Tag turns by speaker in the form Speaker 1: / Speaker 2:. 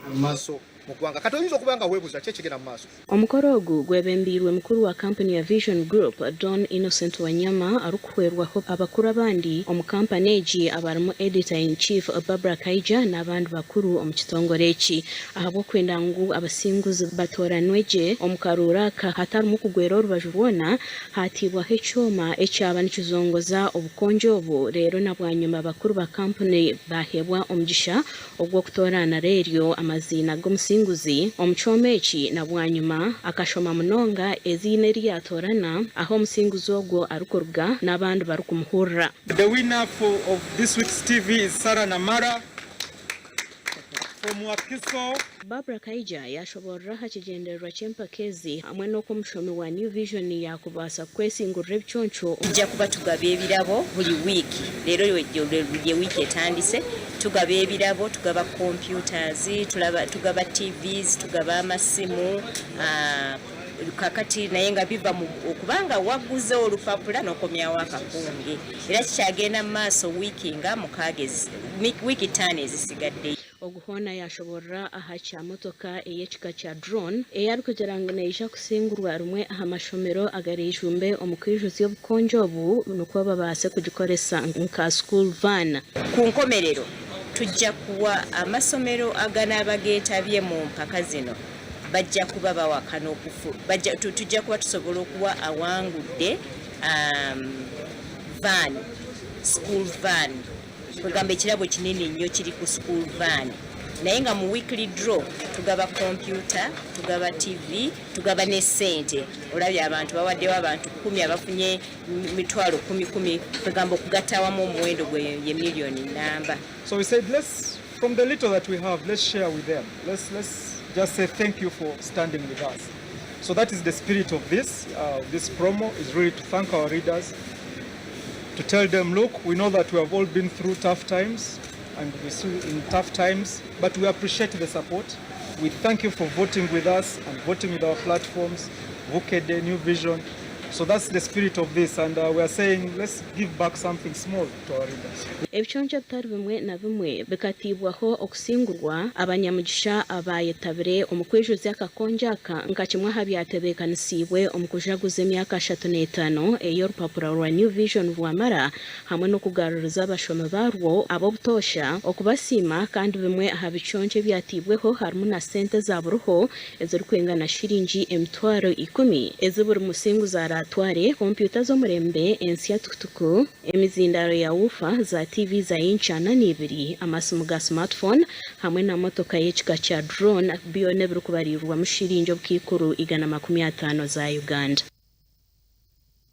Speaker 1: Mu maaso mu ggwanga. Kati oyinza okuba nga weebuuza ki ekigenda mu maaso.
Speaker 2: Omukoro ogu gwebembeirwe mukuru wa kampuni ya Vision Group, Don Innocent Wanyama arikuhwerwaho abakuru abandi omu kampani egi abarimu Editor-in-Chief Barbra Kaija n'abandi bakuru omu kitongore eki. Ahabw'okwenda ngu abasinguzi batooranwe gye omu karuuru aka hatarimu kugwera orubaju rwona, haataibwaho ekyoma ekyaba nikizongoza obukonjo obu reero na bwanyima bakuru ba kampuni baaheebwa omugisha ogw'okutoorana reeryo amaziina g'omusinguzi omu kyoma eki na bwanyima akashoma munonga eiziina eri yaatoorana ahu omusinguzi ogwo arikuruga n'abandi barikumuhurira.
Speaker 3: The winner for of this week's TV is Sarah Namara from Wakiso.
Speaker 2: Barbra Kaija yaashoboorora aha kigyendererwa ky'empaka ezi hamwe n'oku omushomi wa New Vision yaakubaasa kwesingurira ebiconco.
Speaker 4: Tujja kuba tugaba ebirabo buri wiiki, reero buri wiiki etandise tugaba ebirabo, tugaba computers, tugaba TVs, tugaba amasimu, kakati naye nga biva mu okuba nga waguze olupapula n'okomyawo akakunge era kikyagenda mu maaso wiiki nga mukaaga wiiki ttaano ezisigaddeyo.
Speaker 2: Ogu hoona yaashoboorora aha kya motoka ey'ekika kya drone ei arikugira ngu neija kusingurwa rimwe aha mashomero agaraijumbe omu kwijuzya obukonjo obu nikwo babaase kugikoresa nka school van.
Speaker 4: Ku nkomerero, tujja kuwa amasomero aganaaba geetabye mu mpaka zino bajja kuba bawakana okufu tujja kuba tusobola okuwa awangudde van, school van. Kwegamba ekirabo kinene nnyo kiri ku school van naye nga mu weekly draw tugaba computer, tugaba TV, tugaba ne ssente. Olabye abantu bawaddewo abantu kkumi abafunye mitwalo kkumi kkumi kwegamba okugatta awamu omuwendo gwe ye million nnamba.
Speaker 3: So we said let's from the little that we have let's share with them. Let's just say thank you for standing with us. So that is the spirit of this promo is really to thank our readers, to tell them, look, we know that we have all been through tough times and we're still in tough times, but we appreciate the support. We thank you for voting with us and voting with our platforms, Bukedde, New Vision. So that's the spirit of this, and we are saying let's give back something small to our readers.
Speaker 2: Ebiconco bitari bimwe na bimwe bikatiibwaho okusingurwa abanyamugisha abaayetabire omu kwijuzya akakonjo aka nka kimwe aha byatebeekanisiibwe omu kujaguza emyaka 35 ei orupapura rwa New Vision rwamara hamwe n'okugaruriza abashomi baarwo ab'obutoosha okubasiima kandi bimwe aha biconco ebyatiibweho harimu na sente eza buriho ezirikwingana shiringi 100,000 ezi buri musinguzi araatware, kompyuta z'omurembe ensya tukutuku, emizindaaro ya woofer, za TV za inci 42, amasimu ga smartphone hamwe na motoka y'ekika kya drone byona ebirikubariirwamu shiringi obukaikuru 150 za Uganda.